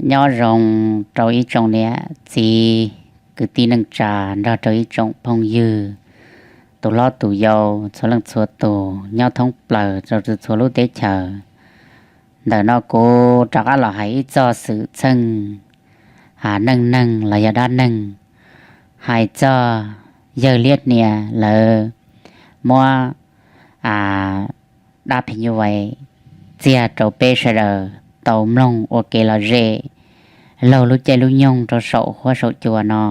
Nyob zoo rau ib tsoom niam txiv kwv tij neej tsa nrog rau ib tsoom phooj ywg, tus hlob tus yau txhua leej txhua tus nyob thoob plaws rau txhua lub teb chaws. Ntawm no kuv rov qab los hais ib txoj xwm txheej neej neeg los yog dab neeg, hais txog yawg liab hnia lawv muab dab phim nyuj vais txiag rau peb sawv daws tau mloog ua kev lom zem laug lub caij lub nyoog rau saum huab saum cua no.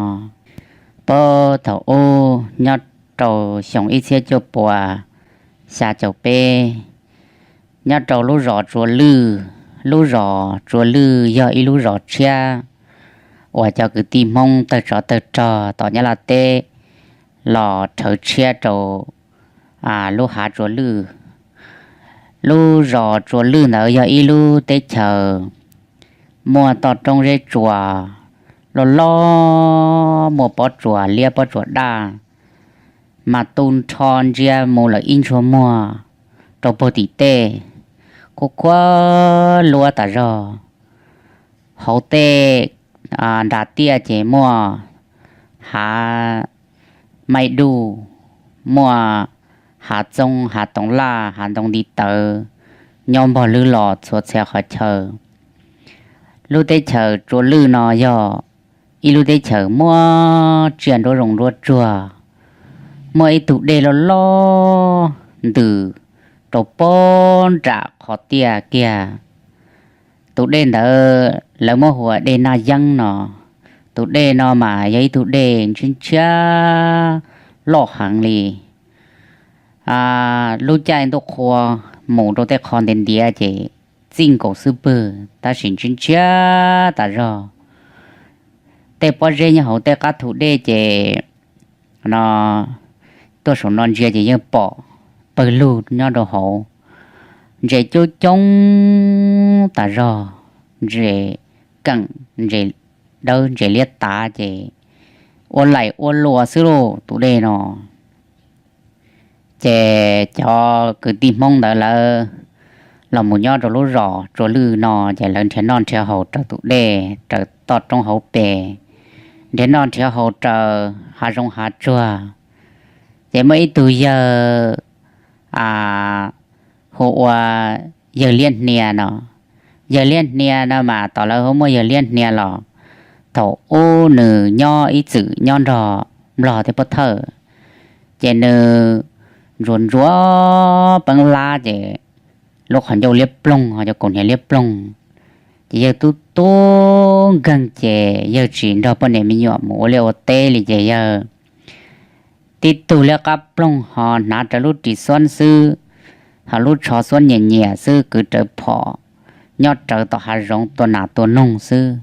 Puag thaum ub nyob rau xyoo ib txhiab cuaj puas xya caum peb, nyob rau lub zos Tsua Lwj. Lub zos Tsua Lwj yog ib lub zos tshiab uas cov kwv tij Hmoob tawg tsov tawg rog tom Nyab Laj teb los rhawv tshiab rau lub hav Tsua Lwj. Lub zos Tsua Lwj ntawd yog ib lub teb chaws muaj toj roob zeb tsua loj loj, muaj pob tsuas liab pob tsuas daj, mas tu nrho ntsia mus lawm ib ntshua muag rau puag tim tej, khuab khuab luab tas zog. Hauv tej nram tiaj ces muaj hav maij duj, muaj hav txoob, hav toov laj, hav ntoo ntiv tawv nyob npog lwb los txhua txhia qhov chaw. Lub teb chaws Tsua Lwj no yog ib lub teb chaws muaj tsiaj nruab zoov nruab tsuag, muaj ib tug dej loj loj ntws rau puag nram qhov tiaj kiag. Tus dej ntawd lawv muab hu ua dej Naj Yeeb no. Tus dej no mas yog ib tug dej ntshiab ntshiab loj heev li. Lub caij ntuj qhua mus rau tej qho ntiav ntiav ces txij nkaus xub pwg, tab sis ntshiab ntshiab tas zog. Tej pob zeb nyob hauv tej qab thu dej ces no tuaj saum no ntsia ces yeej pom pawg lug nyob rau hauv, ntses coob coob tas zog, ntses keem, ntses dawb, ntses liab tav ces ua laim ua luam xwb lauj tus dej no. Ces cov kwv tij Hmoob ntawd lawv los mus nyob rau lub zos Tsua Lwj no ces lawv nrhiav noj nrhiav haus raws tus dej, raws toj roob hauv pes, nrhiav noj nrhiav haus raws hav zoov hav tsuag. Ces muaj ib tug yawg hu ua yawg liab hnia no. Yawg liab hnia no mas tom lawv hu muaj yawg liab hnia los thaum ub nws nyob ib txwm nyob nrog nplog tej pov thawj, ces nws ntsuas ntsuas peeb lab ces lub qhov ncauj liab ploog, ho cov kaus hniav liab ploog, ces yawg tub tub nkeeg ces yawg tsis nrog poj niam me nyuam mus ua liaj ua teb li ces yawg tib tug liab qab ploog ho hnav rawv lub ris xuab xwb, ho lub tsho xuab nyias nyias xwb, kwv rawv phom nyob rawv tom hav zoov tua nas tua noog xwb.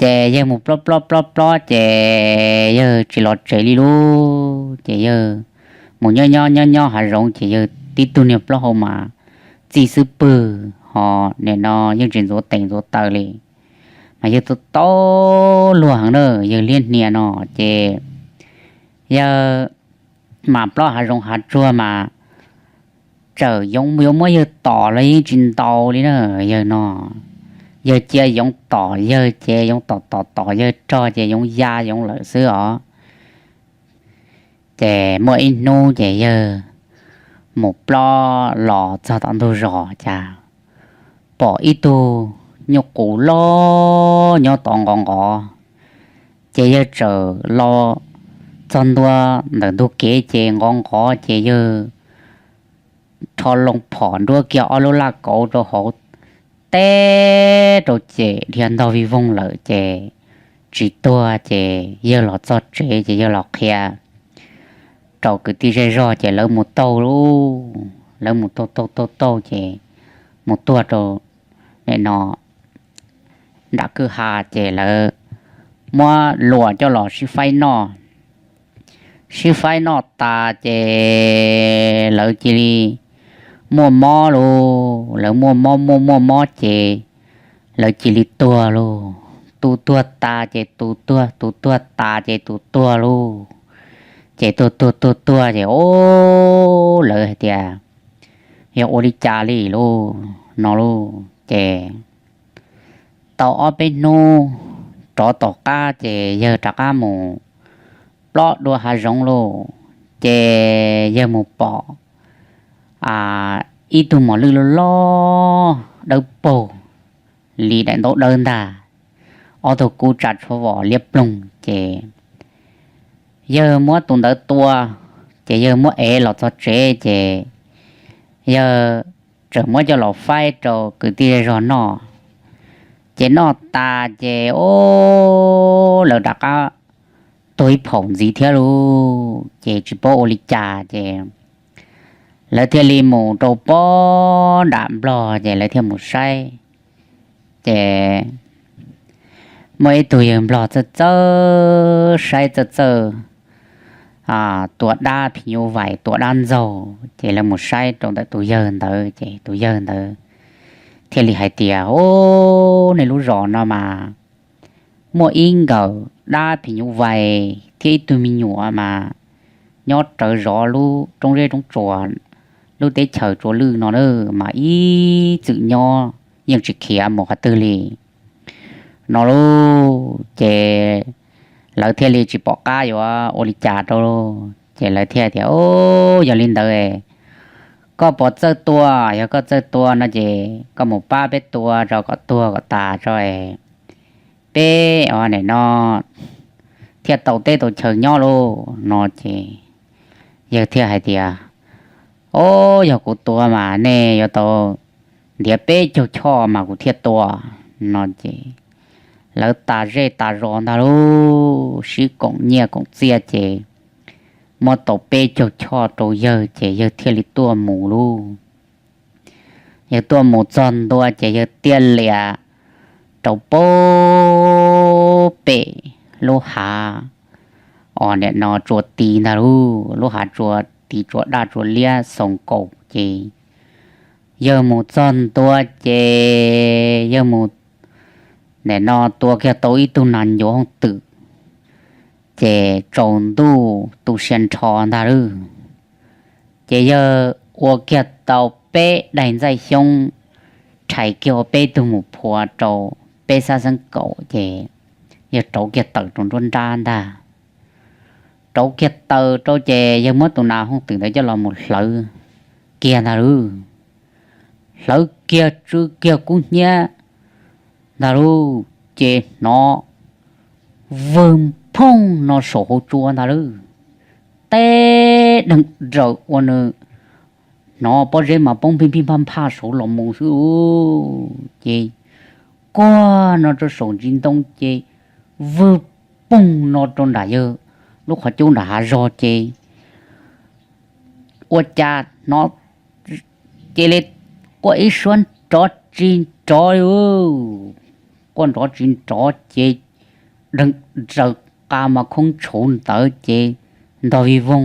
Ces yawg mus plob plob plob plob ces yawg tsis los tsev li lub, ces yawg mus nyob nyob nyob nyob hav zoov ces yawg tib tug niag plaub hau mas txij xub pwg, ho nim no yeej tsis ntxuav tes ntxuav taw li. Mas yawg tau tau luag heev na, yawg liab hnia no ces yawg mas plaub hav zoov hav tsuag mas txawm yoov yuav muab yawg tom los yeej tsis ntaus li na. Yawg no, yawg cia yoov tom yawg ces yoov tom tom tom yawg rog ces yoov ya yoov lawm xwb os. Ces muaj ib hnub ces yawg mus plob los txog tom ntug zos cas pom ib tug nyuj qus loj nyob tod nqov nqov. Ces yawg txawm los txog ntua ntawm ntug kev ces nqov nqov ces yawg rho loo phom nruab kiag ob lub laj kauv rau hauv teb rau ces dhia ntog vij voog lawm ces tsis tuag. Ces yawg los txog tsev ces yawg los qhia rau kwv tij zej zog ces lawv mus taug lauj, lawv mus taug taug taug taug ces mus tuag rau nim no nram kwj ha ces lawv muab luam coj los sib faib noj. Sib faib noj tas ces lawv cia li muaj mob lauj, lawv muaj mob muaj muaj mob ces lawv cia li tuag lauj. Tus tuag tas ces tus tuag, tus tuag tas ces tus tuag lauj. Ces tuag tuag tuag tuag ces o, lawv hais tias yog ua li cas li lauj no lauj ces Tau ob peb hnub rov tom qab ces yawg rov qab mus plob dua hav zoov lauj. Ces yawg mus pom ib tug mos lwj loj loj dawb paug li daim ntaub dawb ntag, ob tug kub tsa tshuab vos liab ploog. Ces yawg muab tus ntawd tua, ces yawg muab ev los txog tsev ces yawg tseem muab coj los faib rau kwv tij zej zog noj. Ces noj tas ces o, lawv rov qab tuag ib phaum ntxiv thiab lauj. Ces tsis paub ua li cas ces lawv thiaj li mus rau pob nram Nplog ces lawv thiaj mus saib. Ces muaj ib tug yawg Nplog txawj txawj saib txawj txawj tua dab phim nyuj vais tua dab ntxaug, ces lawv mus saib rau ntawm tus yawg ntawd ces tus yawg ntawd thiaj li hais tias, O, nej lub zos no mas muaj ib nkawm dab phim nyuj vais thiab ib tug me nyuam mas nyob rawv zov lub roob zeb roob tsuas, lub teb chaws tsua lwj no na, mas ib txwm nyob yeej tsis khiav mus qhov twg li no lauj. Ces lawv thiaj li tsis pom qab yuav ua li cas rau lauj. Ces lawv thiaj tias, O, yog li ntawd koj puas txawj tua? Yog koj txawj tua no ces koj mus pab peb tua tso kom tuag kom tas tso es peb nim no thiaj tau teb tau chaw nyob lauj no. Ces yawg thiaj hais tias, O, yog kuv tua mas nej yuav tau ntiav peb caug choj mas kuv thiaj tua no. Ces lawv tas zej tas zos ntag lauj, sib koom nyiaj koom txiaj ces muab tau peb caug choj rau yawg ces yawg thiaj li tuaj mus lauj. Yawg tuaj mus txog ntua ces yawg tiaj lias rau pem lub hav, o, nim no tsua ti ntag lauj, lub hav tsua ti tsua daj tsua liab xoo nkaus ces yawg mus txog ntua ces yawg mus nim no tua kiag tau ib tug nas ncuav hooj twm, ces tsaus ntuj tu sia nrho ntag lauj. Ces yawg ua kiag tau peb daim ntxaij xyoob, rhais kiag ua peb tug mus phua rau peb xab xeeb kaum ces yawg rauv kiag taws rau nruab nrab ntag. Rauv kiag taws rau ces yawg muab tus nas hooj twm ntawd coj los mus hlawv kiag ntag lauj. Hlawv kiag tsw kiag kub hnyiab ntag lauj, ces hnov vwg phooj no saum hauv tsua ntag lauj. Teb dheev raws ua nws hnov pob zeb mas poob phij phij phaj phaj saud los mus xwb lauj. Ces kuag no rau saum ntsis ntoo ces vwg poog no rau nram yawg lub qhov cub nram hav zog ces ua cas hnov cia li quaj ib suab nrov tsis nrov li. Quaj nrov tsis nrov ces dheev raws qa mas khoob tshauv ntawd ces ntog vij voog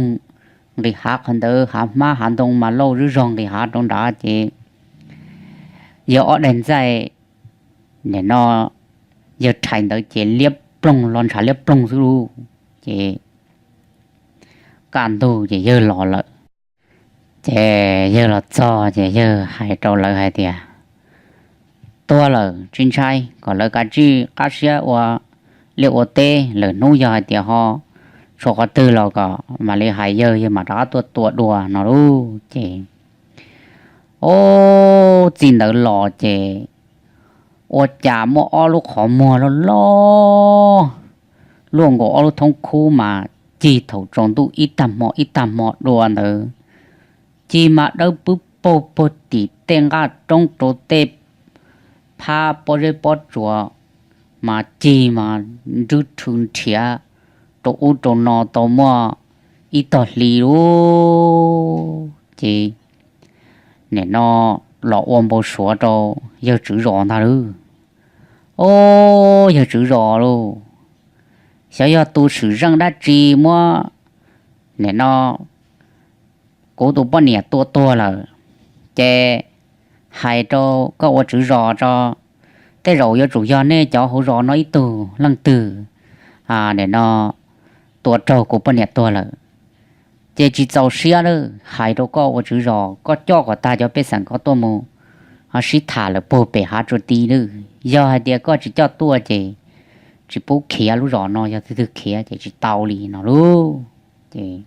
nqis hav qhov ntawd, hav hmab hav ntoo mas lauj zog nqis hav rau nrad ces yawg ob daim ntxaij nim no yawg rhais ntawd ces liab ploog los ntshav liab ploog xwb lauj. Ces kaj ntug ces yawg los lawm. Ces yawg los txog ces yawg hais rau lawv hais tias, Tuag lawm tsis ntshai, kom lawv kav tsij qab siab ua liaj ua teb, lwm hnub yog hais tias ho tshuav qhov twg los kom mam li hais yawg, yawg mam rov qab tuaj tua dua no lauj. Ces ub, txij ntawd los ces ua cas muaj ob lub qhov muag loj loj luaj nkaus ob lub thoob khub mas cig thaum tsaus ntuj ib tag hmo ib tag hmo dua ntawd, cig mas dawb pwb paug puag tim tej nqaj roob rau tej phab pob zeb pob tsuas, mas cig mas nrwb rhw nrhiav rau ub rau no tau muaj ib tog hli lauj. Ces nim no los ua npau suav rau yawg tswv zos ntag lauj. Ub, yawg tswv zos lauj, xyov yog tus swm zeej dab tsi muab nim no kuv tus poj niam tua tuag lawm, ces hais rau koj ua tswv zos tso, tej zaum yuav tsum yog nej cov hauv zos no ib tug leej twg nim no tua raug kuv poj niam tuag lawm. Ces tsis txaus siab lawm, hais rau koj ua tswv zos, koj coj kom tag cov pej xeem ko tuaj mus ho sib tham lawm puag pem hav tsua ti lawm. Yog hais tias koj tsis coj tuaj ces tsis pub khiav lub zos no, yog tus twg khiav ces tsis tau li no lauj. Ces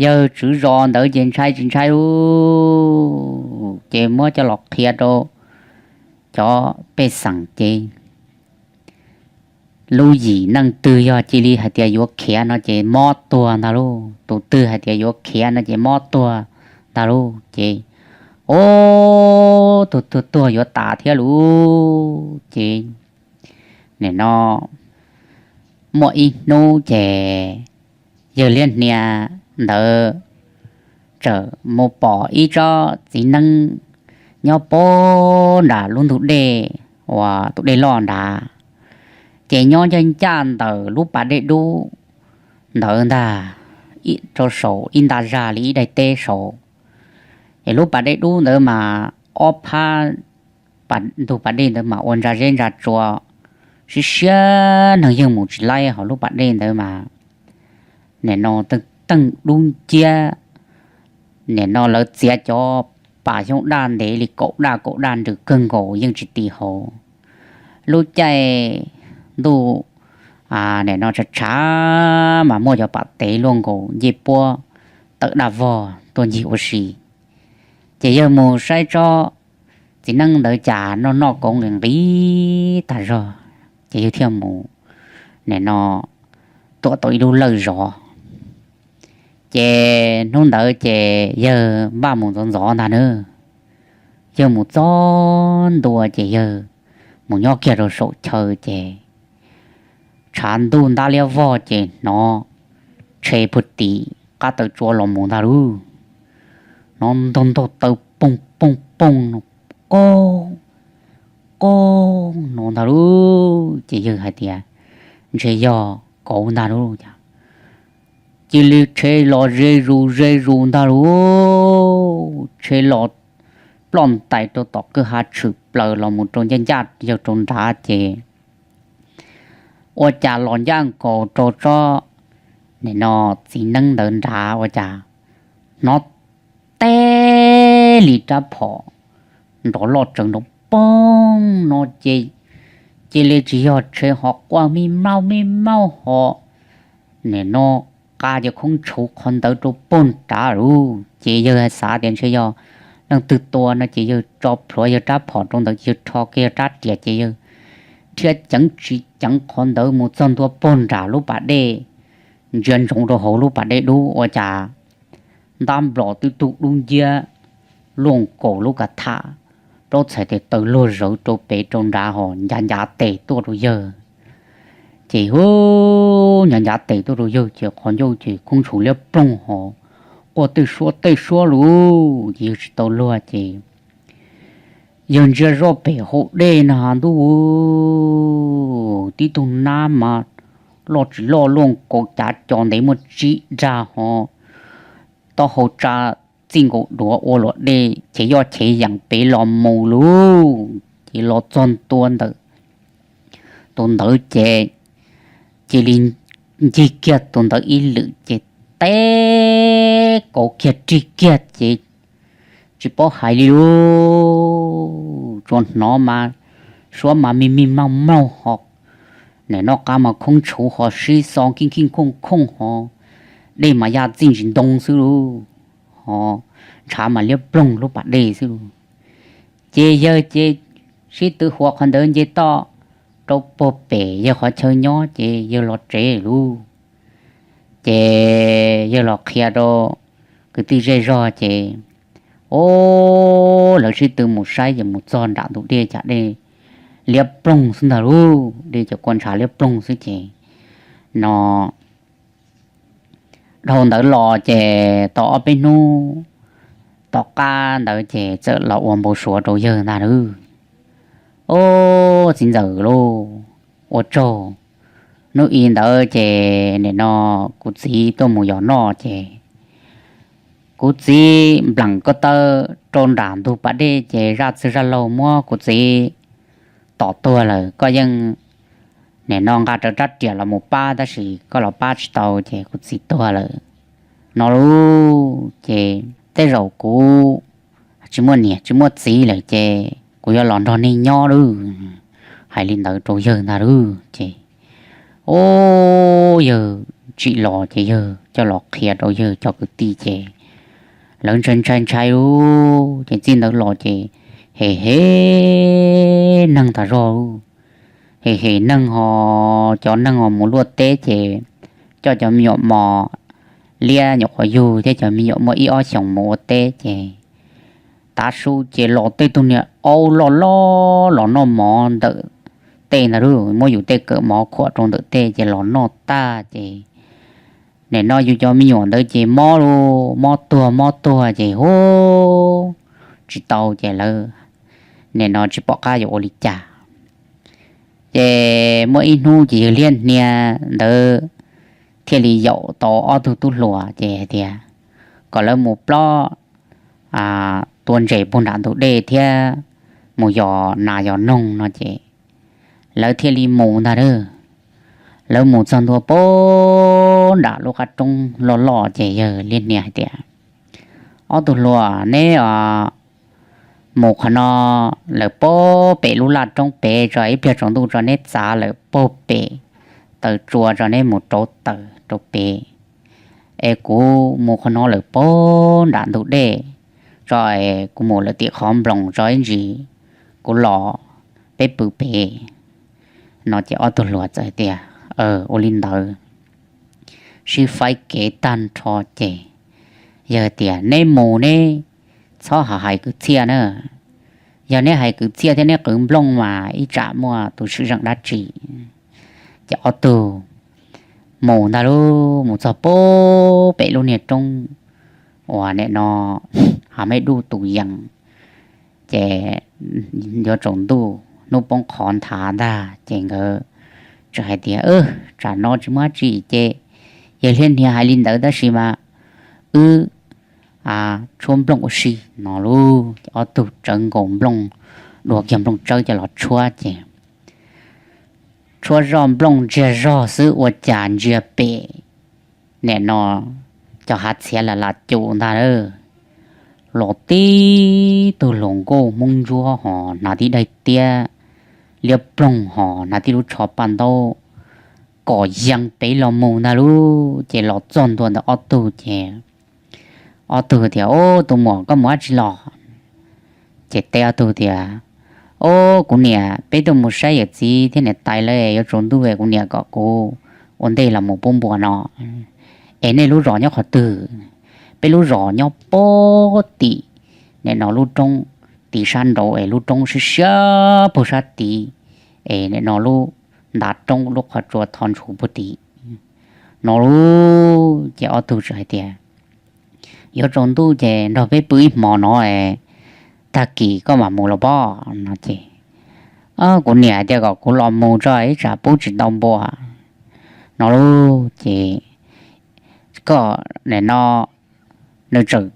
yawg tswv zos ntawd ces ntshai tsis ntshai lauj, ces muab coj los qhia rau cov pej xeem ces lub yim neej twg yog cia li hais tias yuav khiav no ces mob tuag ntag lauj, tus twg hais tias yuav khiav no ces mob tuag ntag lauj. Ces ub, tuag tuag tuag yuav tas thiab lauj. Ces nim no muaj ib hnub ces yawg liab hnia ntawd txawm mus pom ib tsob txiv neeb nyob puag nram lub ntug dej uas tus dej loj nrad, ces nyob ncaj ncaj ntawm lub pas dej dub ntawd ntag, rau saum ib nta zaj li ib daim teb saum. Es lub pas dej dub ntawd mas ob phab ntug pas dej ntawd mas ua ntsa zeb ntsa tsua siab siab, neeg yeej mus tsis laib hauv lub pas dej ntawd mas nim no teej dub nciab, nim no lawv txiav cov pas xyoob daj ntev li kaum daj kaum daj nrws kawg nkaus yeej tsis tiv hauv. Lub caij ntuj nim no tshav tshav mas muaj cov pas tev luaj nkaus ncej puab tawm daj vog tuaj ncig ua si. Ces yawg mus saib tsob txiv neeb ntawd cas noj noj koov nqis nqis tag zog, ces yawg thiaj mus nim no tuam tau ib lub lawj zov. Ces hnub ntawd ces yawg npaj mus ntxov ntxov ntag na. Yawg mus txog ntua ces yawg mus nyob kiag rau saum chaw ces tshav ntuj ntab liab vog ces hnov tshe pug tim qab taw tsua los mus ntag lauj. Hnov ntaug ntaug taw poog poog poog no, qoob qoob no ntag lauj. Ces yawg hais tias ntshe yog kauv ntag lauj. Cia li tshe los ze zus ze zus ntag lauj, tshe los ploj ntais rau tom kwj ha tshwm plaws los mus rau ncaj ncaj yawg rau nrad ces ua cas los ncaj nkaus rau tsob nim no txiv neeb ntawd nrad ua cas hnov teb li rab phom nrov loj tsawv nrov poog no ces cia li tsis yog tshe ho quaj mij mauj mij mauj ho nim no qa cov khoob tshuv qhov ntawd rau puag nrad lauj. Ces yawg xav tias ntshe yog leej twg tua no ces yawg tso plhuav yawg rab phom rau ntawd ces yawg rho kiag yawg rab riam ces yawg dhia ceev tsis ceev qhov ntawd mus txog ntua puag nram lub pas dej, ntsia ntsoov rau hauv lub pas dej dub ua cas ntab nplos twb tug dub nciab luaj nkaus lub kav tham, plaub txhais tes taw luag zawv rau pem rau nrad ho ncav ncav tes tuaj rau yawg. Ces hu, ncav ncav tes tuaj rau yawg ces qhov ncauj ces khoob tshuv liab ploog ho quaj tej suab tej suab lauj. Ces yawg tsis tau luag ces yawg ntsia zoj pem hauv dej na ntuj, tib tug nab mas loj tsis loj luaj nkaus cav co ntev muaj tsib dag ho taub hau tsa txij nkaus duav ua luam dej chev yoj chev yees pem los mus lauj. Ces los txog ntua ntawm tus ntawd ces cia li ncig kiag tus ntawd ib lwm ces teb kauv kiag rig kiag ces tsis paub hais li lauj. Tsuas hnov mas suab mas mij mij mauj mauj ho, nim no qa mas khoob tshuv ho sib xo kij khij khooj khooj ho, dej mas yaj txij ntsis ntoo xwb lauj, ho ntshav mas liab ploog lub pas dej xwb lauj. Ces yawg ces sib tw huav qhov ntawd nce toj rau puag pem yawg qhov chaw nyob ces yawg los tsev lauj. Ces yawg los qhia rau kwv tij zej zog ces, o, lawv sib tw mus saib ces mus txog nram ntug dej cas dej liab ploog xwb ntag lauj, dej cov kua ntshav liab ploog xwb ces no dhau ntawd los ces tau ob peb hnub tom qab ntawd ces txawm los ua npau suav rau yawg ntag lauj. O, txiv ntxawm lauj, ua tsaug. Hnub i ntawd ces nim no kuv txiv tuaj mus yos noj ces kuv txiv npleem ko taw rau nram ntug pas dej ces zaj txwg zaj laug muab kuv txiv tom tuag lawm. Koj yeej nim no nqa rawv rab riam los mus pab tab sis koj los pab tsis tau ces kuv txiv tuag lawm no lauj. Ces tej zaum kuv tsis muaj niam tsis muaj txiv lawm ces kuv yuav los nrog nej nyob lauj. Hais li ntawd rau yawg ntag lauj ces, ub, yawg tsim los ces yawg coj los qhia rau yawg cov kwv tij ces lawv ntshai ntshai ntshai lauj. Ces txij ntawd los ces hem hem neeg tas zog lauj. Hem hem neeg ho cov neeg ho mus luaj teb ces coj cov me nyuam mos liab nyuam qhuav yug thiab cov me nyuam muaj ib ob xyoos mus ua teb ces tav su ces los tej tug niag aub loj loj los noj mov ntawm tej ntag lauj. Muab yus tej kawm mov khuam rau ntawm tej ces los noj tag ces nim no yus cov me nyuam ntawd ces mob lauj, mob tuag mob tuag ces hu tsis tau ces lawv nim no tsis pom qab yuav ua li cas. Ces muaj ib hnub ces yawg liab hnia ntawd thiaj li yaum tau ob tug tub hluas ces hais tias kom lawv mus plob tua ntses puag nram ntug dej thiab mus yos nas yos noog no ces lawv thiaj li mus ntag lauj. Lawv mus txog ntua puag nram lub qab roob loj loj ces yawg liab hnia hais tias, ob tug hluas, neb mus qhov no lawm puag pem lub laj roob pem tso, ib pliag tsaus ntuj tso neb txav lawm puag pem taws tsua tso neb mus rauv taws rau pem, es kuv mus qhov no lawm puag nram ntug dej tso, es kuv mus lawm tim qhov nploos tso ib ntsis kuv los peb pw pem no ces ob tug hluas txawm tias, ua li ntawd. Sib faib kev tag nrho ces yawg tias, neb mus neb txhob hais kwv txhiaj na, yog neb hais kwv txhiaj thiab neb qwv nplooj mas ib tsam muaj tus swm zeem dab tsi. Ces ob tug mus ntag lauj, mus txog puag pem lub niag roob uas nim no ha mej duj tus yees ces yuav tsaus ntuj hnub poob qho nthav ntag ces nkawd txawm hais tias, tsam no tsis muaj dab tsi ces yawg liab hnia hais li ntawd tab sis mas wb tshuab nplooj ua si no lauj. Ob tug tsawv nkaus nplooj, dua kiag nplooj tsawb coj los tshuab ces tshuab zoj nplooj ntsiag zog xwb ua cas ntsia pem nim no cov hav txhiav lam lam cum ntag lauj, los tib tug hluas nkauj Hmoob Ntsuab ho hnav tib daim tiab liab ploog ho hnav tib lub tsho paj ntaub kom yees pem los mus ntag lauj. Ces los txog ntua ntawm ob tug ces ob tug tias, ub, tus muam, koj mus dab tsi los? Ces teb ob tug tias, ub, kuv niam, peb tuaj mus saib yawm txiv thiab niam tais lawv, yuav tsaus ntuj es kuv niam kom kuv ua ntej los mus pub npua no. Es nej lub zos nyob qhov twg? Peb lub zos nyob puag tim nim no lub roob, tim sab nraud es lub roob siab siab puag sab tid, es nim no lub ntav roob lub qhov tsua tho ntshuv puag tim no lauj. Ces ob tug txawm hais tias, yuav tsaus ntuj ces nrog peb pw ib hmo no es tag kis koj mam mus los pob no ces, kuv niam tias kom kuv los mus tso ib tsam pub tsis tau npua no lauj. Ces koj nim no, nws txawm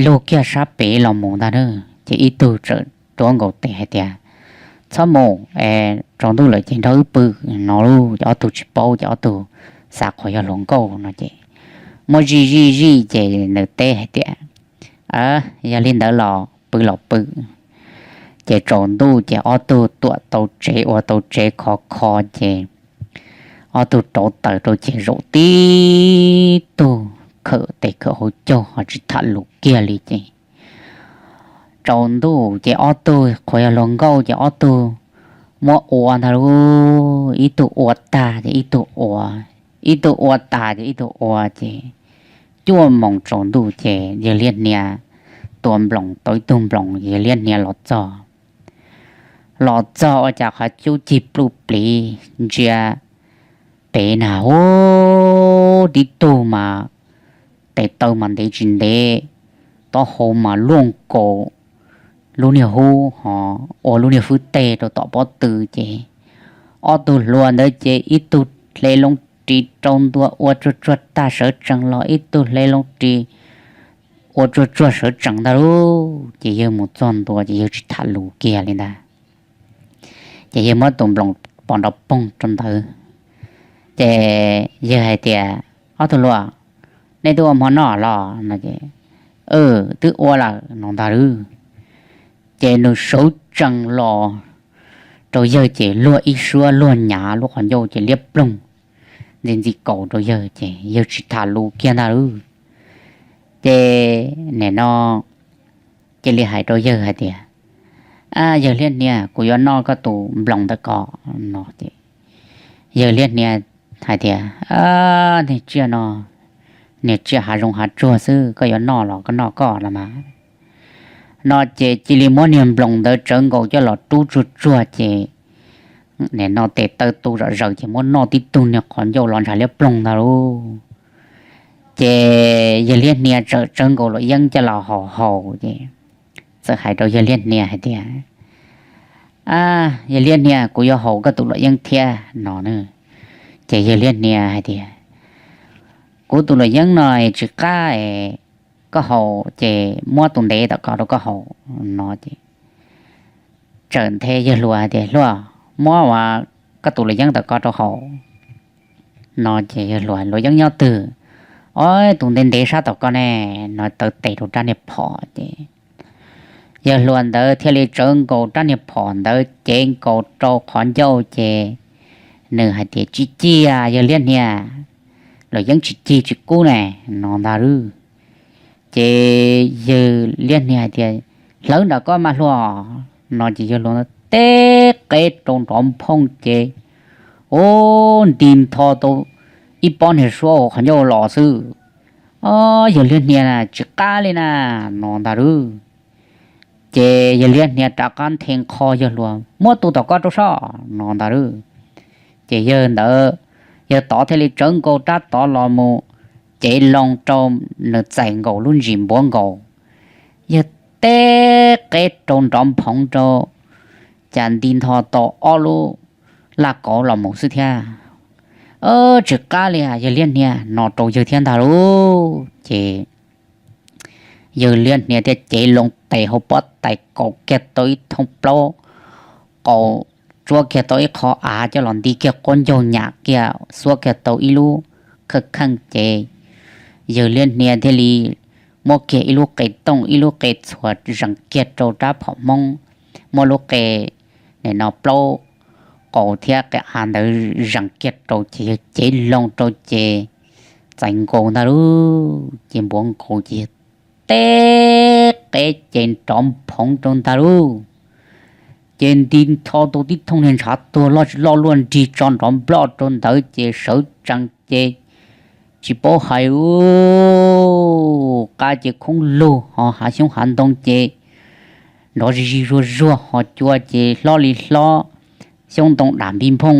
lug kiag sab pem los mus ntag na. Ces ib tug txawm ruab nkaus tes hais tias, txhob mus, tsaus ntuj lawm ces nrog wb pw no lauj. Ces ob tug tsis paub ces ob tug xav qhov yog hluas nkauj no ces muab zij zij zij ces nws teb hais tias, yog li ntawd los pw los pw. Ces tsaus ntuj ces ob tug tuam tau tsev ua tau tsev khov kho ces ob tug rauv taws rau ces zaum tib tug khawm tes khawm hauv caug ho tsis tham lus kiag li ces tsaus ntuj ces ob tug qhuav yog hluas nkauj ces ob tug muab ua ntag lauj, ib tug ua tag ces ib tug ua, ib tug ua tag ces ib tug ua ces cuaj moos tsaus ntuj ces yawg liab hnia tua nploos tau ib tug nploos, yawg liab hnia los txog. Los txog ua cas qhov cub cig pluj pliv ntsia pem na, ub, tib tug mas tes taw mas ntev tsis ntev, taub hau mas luaj nkaus lub niag hub ho ua lub niag hwb teg rau tom pob tw ces ob tug hluas ntawd ces ib tug hle loo ris rau ntua ua tsuag tsuag tag sawv tsees los ib tug hle loo ris ua tsuag tsuag sawv tsees ntag lauj. Ces yawg mus txog ntua ces yawg tsis tham lus kiag li ntag. Ces yawg muab tus nploos pos nrov poog rau ntawd ces yawg hais tias, ob tug hluas, nej twb ua hmo noj los no ces, twb ua lawm no ntag lauj. Ces nws sawv tsees los rau yawg ces luag ib suab luag nyav lub qhov ncauj ces liab ploog ntxi ntxi kaus rau yawg ces yawg tsis tham lus kiag ntag lauj. Ces nim no cia li hais rau yawg hais tias, Yawg Liab Hnia, kuv yuav noj koj tus nploos ntawm ko. No ces yawg Liab Hnia hais tias, Niag tsiaj no, niag tsiaj hav zoov hav tsuag xwb, koj yuav noj los koj noj koj los mas. No ces cia li muab niag nploos ntawd tsawv nkaus coj los rub tsuag tsuag ces nim no tes taw tu zom zaws ces muab noj tib tug niag qhov ncauj los ntshav liab ploog ntag lauj. Ces yawg Liab Hnia txawm tsawv nkaus luam yeeb coj los haus haus ces txawm hais rau yawg Liab Hnia hais tias, Yawg Liab Hnia, kuv yuav haus koj tus luam yeeb thiab. No ces yawg Liab Hnia hais tias, Kuv tus luam yeeb no tsis qab, koj haus ces muab tus ntev tom ko rau koj haus. No ces txawm nthe yawg hluas hais tias, Hluas, muab koj tus luam yeeb tom ko rau haus. No ces yawg hluas, Luam yeeb nyob twg? Ob, tus ntev ntev sab tom ko ne. No taw tes rau rab niag phom ces yawg hluas ntawd thiaj li tsawv nkaus rab niag phom ntawd cev nkaus rau qhov ncauj ces nws hais tias, Tsis cig, yawg Liab Hnia, luam yeeb tsis cig tsis kub ne. No ntag lauj. Ces yawg Liab Hnia hais tias, Hlawv nram koj mas hluas. No ces yawg hluas teb qeb rau nrov nphoov ces, ub, nti ntho tau ib pob niag suab hauv qhov ncauj los xwb. Ob, yawg Liab Hnia tsis qab li na. No ntag lauj. Ces yawg Liab Hnia rov qab nthe nqho yawg hluas, Muab tus tom ko rau sob. No ntag lauj. Ces yawg ntawd, yawg tod thiaj li tsawv nkaus rab tod los mus cev loo rau nws txais nkaus lub ntsis npuav nkaus. Yawg teb qeb rau nrov nphoov rau, cas nti ntho tau ob lub laj kauv los mus xwb thiab. Tsis qab li, yawg Liab Hnia, no rau yawg thiab ntag lauj. Ces yawg Liab Hnia thiaj cev loo tes hauv pob tais kaus kiag tau ib thooj plaub, qaus tsuab kiag tau ib qho av coj los nti kiag quab ncaug nyam kiag xuab kiag tau ib lub khawj kheej ces yawg Liab Hnia thiaj li muab kiag ib lub qe tooj ib lub qe txhuas zees kiag rau rab phom hmoob, muab lub qe nim no plaub qaus thiab qe av ntawd zees kiag rau ces yawg cev loo rau ces txais nkaus ntag lauj. Ces npuav nkaus ces yawg teb qeb ces nrov nphoov rau ntag lauj. Ces nti ntho tau tib thooj niag ntshav tuag loj tsis loj luaj nrig tso nrov nploj rau ntawd ces sawv tsees ces tsis paub hais ub, qab ces khoob lug ho hav xyoob hav ntoo ces nrov zig zig zuag zuag ho cua ces hlob li hlob, xyoob ntoo dam npij nphooj,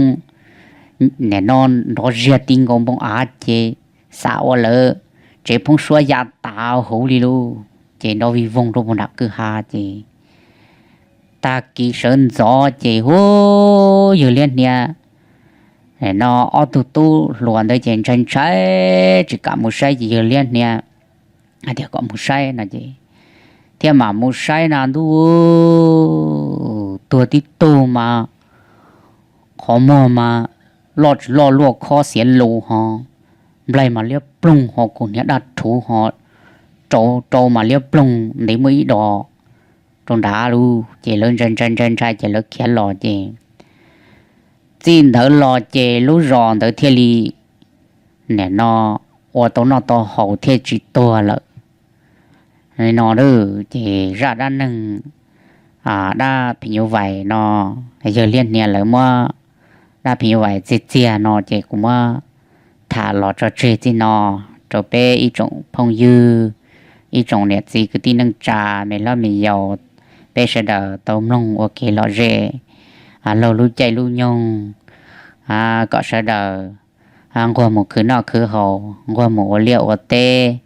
nim no nrov ziag ti nkaus npoo av ces xav ua lawv tsev phooj suab ya tas huv li lauj. Ces nrov vij voog rau puag nram kwj ha ces tag kis sawv ntxov ces hu, yawg Liab Hnia no ob tug tub hluas ntawd ces ntshai ntshai tsis kam mus saib ces yawg Liab Hnia hais tias kom mus saib no ces thiaj mam mus saib na ntuj, tuag tib tug mas qhov muag mas loj tsis loj luaj khob xiav lus ho, nplaig mas liab ploog ho, kaus hniav daj rhuv ho, rau rau mas liab ploog ntev muaj ib dos rau nrad lauj. Ces lawv ntshai ntshai ntshai ntshai ces lawv khiav los ces txij ntawd los ces lub zos ntawd thiaj li nim no ua tau noj tau haus thiaj tsis tuag lawm. No ces zaj dab neeg dab phim nyuj vais no, yawg Liab Hnia lawv muab dab phim nyuj vais txiag txiag no ces kuv muab tham los tso tseg txij no rau peb ib tsoom phooj ywg, ib tsoom niam txiv kwv tij neej tsa, me hlob me yaus, peb sawv daws tau mloog ua kev lom zem laug lub caij lub nyoog, kom sawv daws nquag mus khwv noj khwv haus, nquag mus ua liaj ua teb,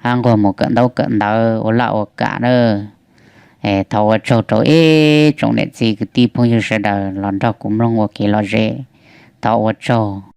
nquag mus kawm ntaub kawm ntawv ua laj ua kam nawb. Thov ua tsaug rau ib tsoom niam txiv kwv tij phooj ywg sawv daws los nrog kuv mloog ua kev lom zem. Thov ua tsaug.